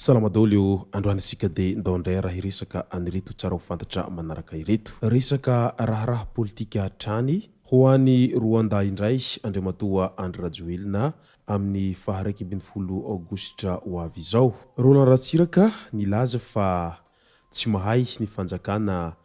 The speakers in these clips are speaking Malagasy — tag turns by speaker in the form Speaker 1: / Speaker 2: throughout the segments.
Speaker 1: Salama daholo io, androany isika dia ndao indray raha hiresaka an'ireto tsara ho fantatra manaraka ireto. Resaka raharaha politika hatrany, ho any Rwanda indray Andriamatoa Andry Rajoelina amin'ny faha 11 aogositra ho avy izao. Roland Ratsiraka nilaza fa tsy mahay ny fanjakana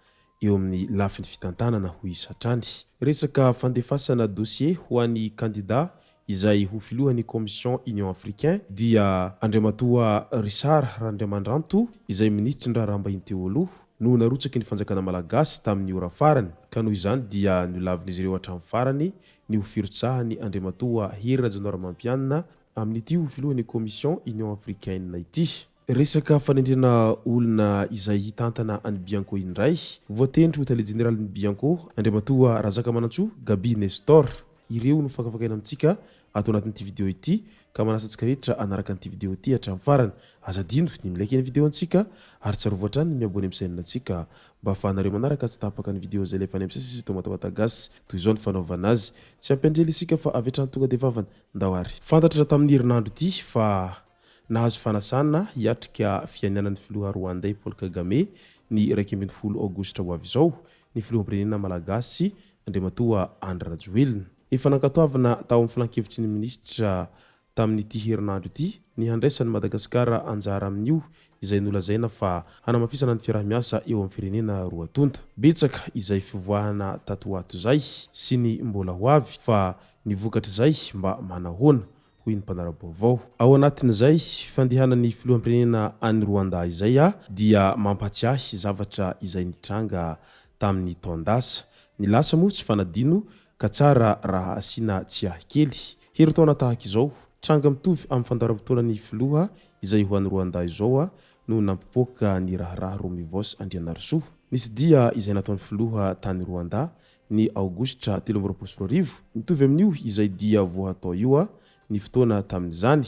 Speaker 1: eo amin'ny lafiny fitantanana, hoy izy hatrany. Resaka fandefasana dossier ho an'ny kandida izay ho filohan'ny Commission Union Africain dia Andriamatoa Richard Randriamandranto izay minisitry ny raharaham-bahiny teo aloha no narotsaky ny fanjakana malagasy tamin'ny ora farany ka noho izany dia nolavin'izy ireo hatramin'ny farany ny ho firotsahany Andriamatoa Hery Rajaonarimampianina amin'ity ho filohan'ny Commission Union Africaine ity. Resaka fanendrena olona izay hitantana an'i Bianco indray. Voatendry ho tale jeneralin'ny Bianco, Andriamatoa Razakamanantsoa Gaby Nestor. Ireo no fakafakaina amintsika ato anatin'ity video ity ka manasa antsika rehetra hanaraka an'ity video ity hatramin'ny farany. Aza adino ny mi-like ny video antsika ary tsarovy hatrany ny mi-abonner amin'ny chaîne antsika mba ahafahanareo manaraka tsy tapaka ny video izay alefa any amin'ny sisy eto Matamata Gasy. Toy izao ny fanaovana azy. Tsy hampiandry ela isika fa avy hatrany tonga dia vavany. Ndao ary. Fantatra tamin'ny herinandro ity fa Nahazo fanasana hiatrika fianianan'ny filoha Rwandais Paul Kagame ny 11 aogositra ho avy izao ny filoham-pirenena Malagasy Andriamatoa Andry Rajoelina. Efa nankatoavina tao amin'ny filankevitry ny minisitra tamin'ity herinandro ity ny handraisan'i Madagasikara anjara amin'io izay nolazaina fa hanamafisana ny fiaraha-miasa eo amin'ny firenena roa tonta. Betsaka izay fivoahana tato ho ato izay sy ny mbola ho avy fa ny vokatr'izay mba manahoana? hoy ny mpanara-baovao. Ao anatin'izay fandehanan'ny filoham-pirenena any Rwanda izay dia mampahatsiahy zavatra izay nitranga tamin'ny taon-dasa. Ny lasa moa tsy fanadino ka tsara raha asiana tsiahy kely. Herintaona tahaka izao, tranga mitovy amin'ny fandaharam-potoanan'ny filoha izay ho any Rwanda izao no nampipoaka ny raharaha Romivos Andrianarisoa. Nisy dia izay nataon'ny filoha tany Rwanda ny aogositra 2023, mitovy amin'io izay dia voatao io ny fotoana tamin'izany,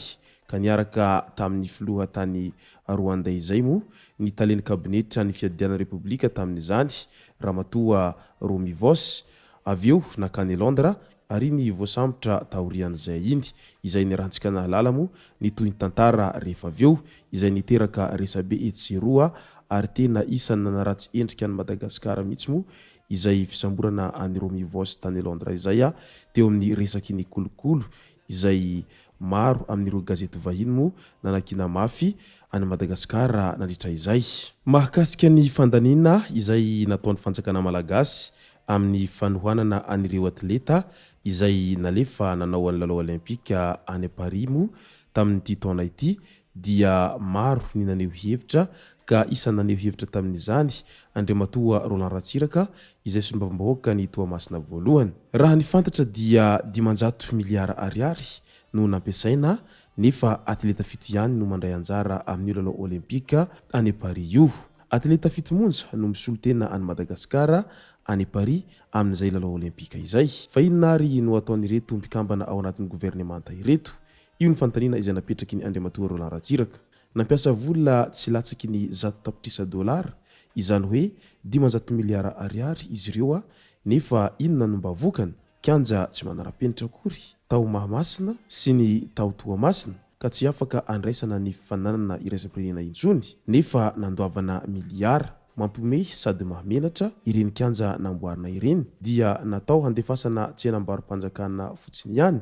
Speaker 1: ka niaraka tamin'ny filoha tany Rwanda izay moa ny talen'ny kabinetra ny fiadiana repoblika tamin'izany, Ramatoa Romy Voos, avy eo nankany Londres ary iny voasambotra taorian'izay iny, izay niarahantsika nahalala moa ny tohin'ny tantara rehefa avy eo, izay niteraka resabe etsy sy eroa ary tena isan'ny nanaratsy endrika an'i Madagasikara mihitsy moa izay fisamborana an'i Romy Voos tany Londres izay teo amin'ny resaky ny kolokolo izay maro amin'ireo gazety vahiny moa nanakiana mafy an'i Madagasikara nandritra izay. Mahakasika ny fandaniana izay nataon'ny fanjakana malagasy amin'ny fanohanana an'ireo atleta izay nalefa nanao an'ny lalao Olympika any Paris moa tamin'ity taona ity dia maro ny naneho hevitra ka isan'ny naneho hevitra tamin'izany Andriamatoa Roland Ratsiraka izay solombavambahoakan'i Toamasina voalohany. Raha ny fantatra dia 500 miliara ariary no nampiasaina nefa atleta fito ihany no mandray anjara amin'io lalao Olympika any Paris io. Atleta fito monja no misolo tena an'i Madagasikara any Paris amin'izay lalao Olympika izay. Fa inona ary no ataon'ireto mpikambana ao anatin'ny governemanta ireto? Io ny fanontaniana izay napetraky ny Andriamatoa Roland Ratsiraka. Nampiasa vola tsy latsaky ny 100 tapitrisa dolara, izany hoe 500 miliara ariary izy ireo nefa inona no mba vokany? Kianja tsy manara-penitra akory tao Mahamasina sy ny tao Toamasina ka tsy afaka andraisana ny fifaninanana iraisam-pirenena intsony nefa nandoavana miliara. Mampiomehy sady mahamenatra ireny kianja namboarina ireny dia natao handefasana tsenam-barom-panjakana fotsiny ihany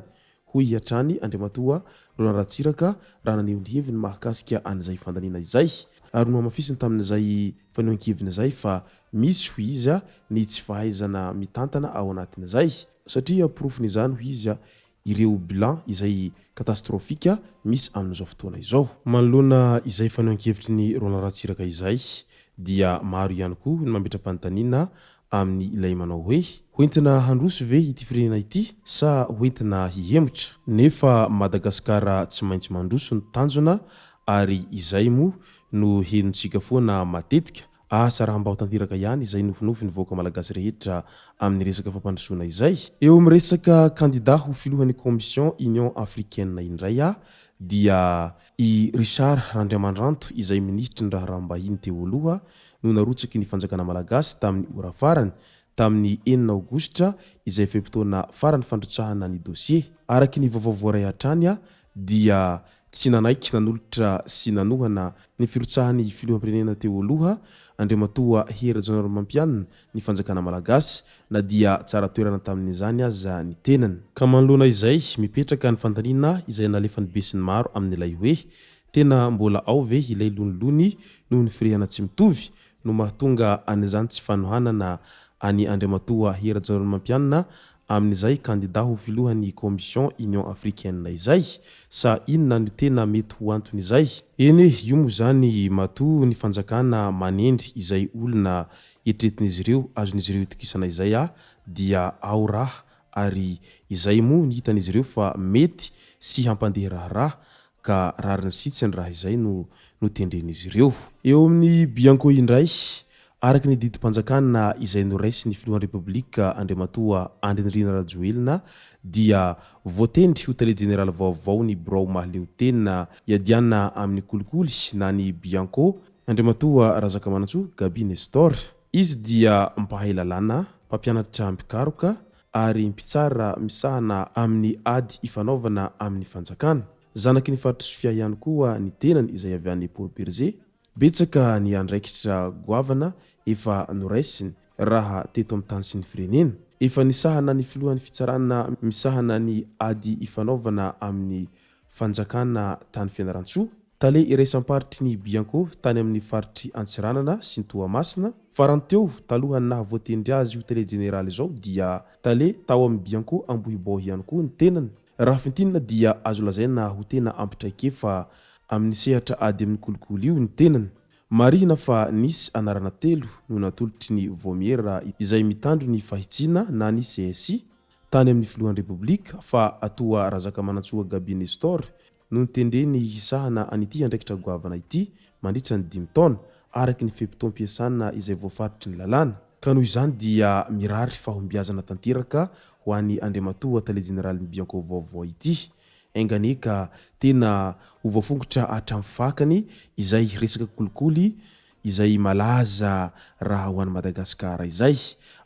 Speaker 1: hoy hatrany Andriamatoa Roland Ratsiraka raha naneho ny heviny mahakasika an'izay fandaniana izay ary nohamafisiny tamin'izay fanehoan-keviny izay fa misy hoy izy ny tsy fahaizana mitantana ao anatin'izay satria porofon'izany hoy izy ireo bilan izay catastrophique misy amin'izao fotoana izao. Manoloana izay fanehoan-kevitry ny Roland Ratsiraka izay dia maro ihany koa ny mametra-panontaniana amin'ny ilay manao hoe, Hoentina handroso ve ity firenena ity sa hoentina hihemotra? Nefa Madagasikara tsy maintsy mandroso ny tanjona ary izay moa no henontsika foana matetika. Asa raha mba ho tanteraka ihany izay nofinofin'ny vahoaka malagasy rehetra amin'ny resaka fampandrosoana izay. Eo amin'ny resaka kandida ho filohan'ny Commission Union Africaine indray dia i Richard Randriamandranto izay minisitry ny raharaham-bahiny teo aloha no narotsaky ny fanjakana malagasy tamin'ny ora farany tamin'ny enina aogositra izay fe-potoana farany fandrotsahana ny dosie. Araky ny vaovao voaray hatrany dia tsy nanaiky nanolotra sy nanohana ny firotsahan'ny filoham-pirenena teo aloha Andriamatoa Hery Rajaonarimampianina ny fanjakana malagasy na dia tsara toerana tamin'izany aza ny tenany. Ka manoloana izay, mipetraka ny fanontaniana izay nalefan'ny besinimaro amin'ilay hoe, tena mbola ao ve ilay lonilony noho ny firehana tsy mitovy no mahatonga an'izany tsy fanohanana an'i Andriamatoa Hery Rajaonarimampianina amin'izay kandida ho filohan'ny Commission Union Africaine izay? Sa inona no tena mety ho anton'izay? Eny e, io moa izany matoa ny fanjakana manendry izay olona eritreretin'izy ireo azon'izy ireo itokisana izay a dia ao raha ary izay moa ny hitan'izy ireo fa mety sy hampandeha raharaha ka rariny sitsiny raha izay no notendren'izy ireo. Eo amin'ny Bianco indray, araka ny didim-panjakana izay noraisin'ny filohan'ny Repoblika Andriamatoa Andry Nirina Rajoelina dia voatendry ho tale jeneraly vaovao ny birao mahaleotena iadiana amin'ny kolikoly na ny Bianco Andriamatoa Razakamanantsoa Gaby Nestor. Izy dia mpahay lalàna, mpampianatra mpikaroka ary mpitsara misahana amin'ny ady ifanaovana amin'ny fanjakana. Zanaky ny faritr'i Sofia ihany koa ny tenany izay avy any Port Bergé. Betsaka ny andraikitra goavana efa noraisiny raha teto amin'ny tany sy ny firenena. Efa nisahana ny filohan'ny fitsarana misahana ny ady ifanaovana amin'ny fanjakana tany Fianarantsoa. Tale iraisam-paritry ny Bianco tany amin'ny faritr'i Antsiranana sy ny Toamasina. Farany teo, talohan'ny naha voatendry azy ho tale jeneraly izao dia tale tao amin'ny Bianco Ambohibao ihany koa ny tenany. Raha fintinina dia azo lazaina ho tena ampy traikefa amin'ny sehatra ady amin'ny kolikoly io ny tenany. Marihina fa nisy anarana telo no natolotry ny vaomiera izay mitandro ny fahitsiana na ny CSI tany amin'ny filohan'ny Repoblika fa atoa Razakamanantsoa Gaby Nestor no notendreny hisahana an'ity andraikitra goavana ity mandritra ny dimy taona, araka ny fe-potoam-piasana izay voafaritry ny lalàna. Ka noho izany dia mirary fahombiazana tanteraka ho an'i Andriamatoa Tale Jeneralin'ny Bianco vaovao ity. Enga anie ka tena ho voafongotra hatramin'ny fakany izay resaka kolikoly izay malaza raha ho an'i Madagasikara izay,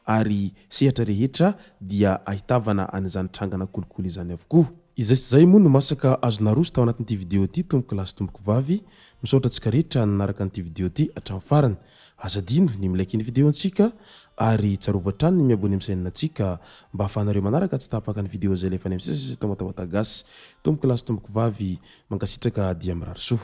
Speaker 1: ary sehatra rehetra dia ahitavana an'izany trangana kolikoly izany avokoa. Izay sy izay moa no masaka azo naroso tao anatin'ity video ity tompoko lahy sy tompoko vavy, misaotra antsika rehetra nanaraka an'ity video ity hatramin'ny farany. Aza adino ny mi-like ny video antsika ary tsarovy hatrany ny mi-abonner amin'ny chaîne antsika mba ahafahanareo manaraka tsy tapaka ny video izay alefa any amin'ny sisa sy eto Matamata Gasy. Tompoko lahy sy tompoko vavy, mankasitraka dia mirary soa.